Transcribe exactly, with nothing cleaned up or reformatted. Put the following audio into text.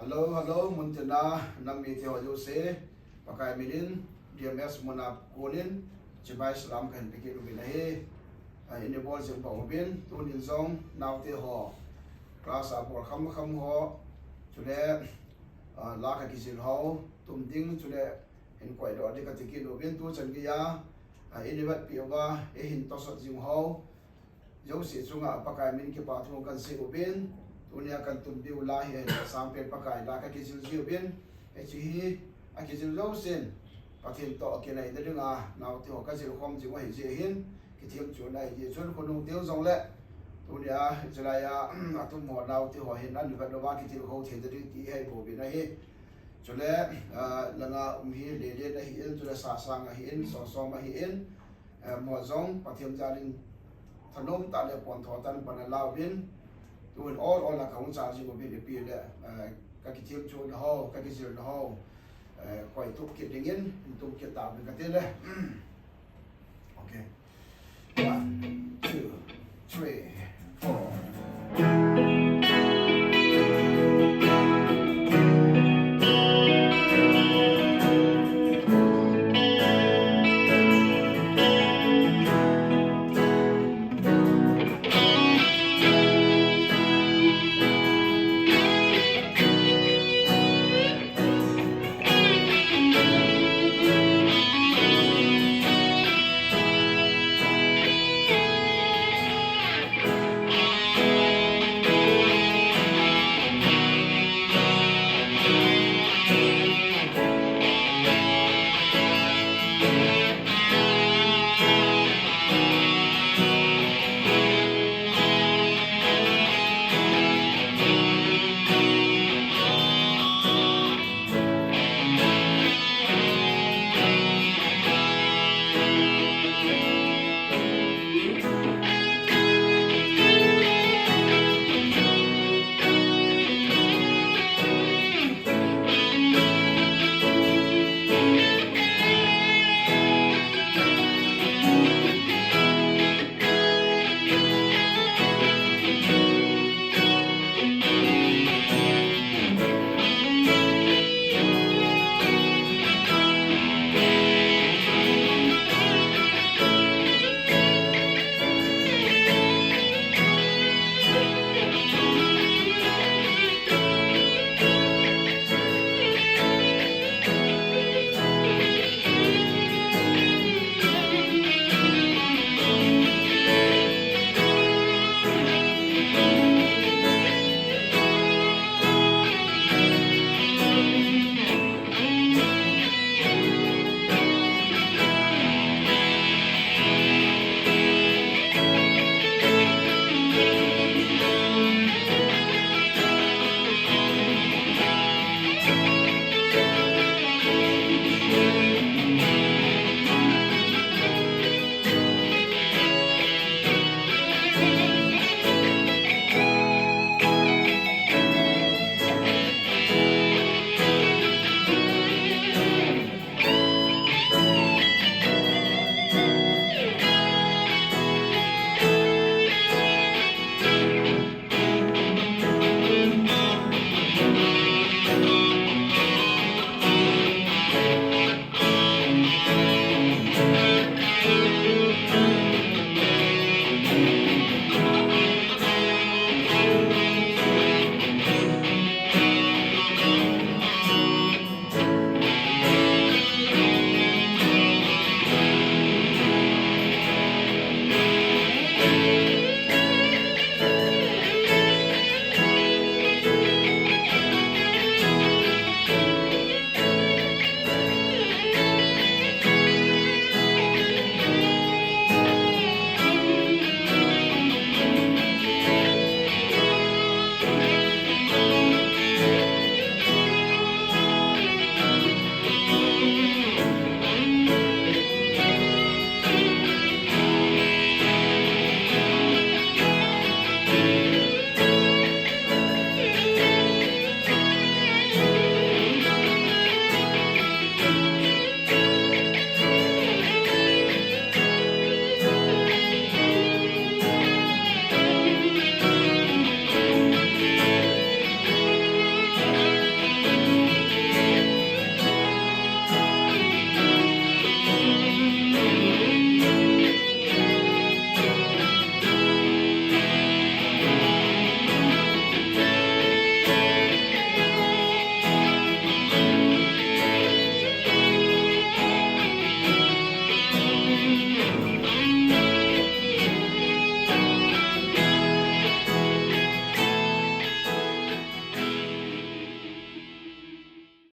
Hello, hello, muntina nam mite ho jouse, Pakai minin, D M S muna konin, chibai salam kahin pekit uvin ahi. Ah, ini bol jing pa uvin, tunin jong, naote ho, class a bol kham kham ho, chule, ah, la kakijil ho, tum ding, chule, hin koidoh ding kati kit uvin, tuchan geiya, ah, ini vetpi uva, eihin tosot jing ho, jouse chunga Pakai min kipa thu kahin sei uvin, tunia kahin tum diu la hi, sangpen Pakai la kakijil jiuvin, hiche hi, akijil jousen, Pathen toh kinaina dinga, naote ho kajil khom jing u ahi jeh hin, kithemchon ahi jeh chun khonung teu jongle, tunia, chulaiya, atum ho naote ho hin, ani vet louva kitilkhou thei ding ti hi ahi bouvin ahi. Chule, ah, langa um hi Lelen ahin, chule Sasang ahin, Sosom ahin, eh, mo jong Pathen jalin thanom tah le pontho tah in pan alauvin, tuhin ol ol a kahung chal jing uvin ipi le, eh, kakithemchon ho, kakijil ho, eh, koitup kit dingin, hin tum kit tauvin kati le. Okay. One, two, three, four.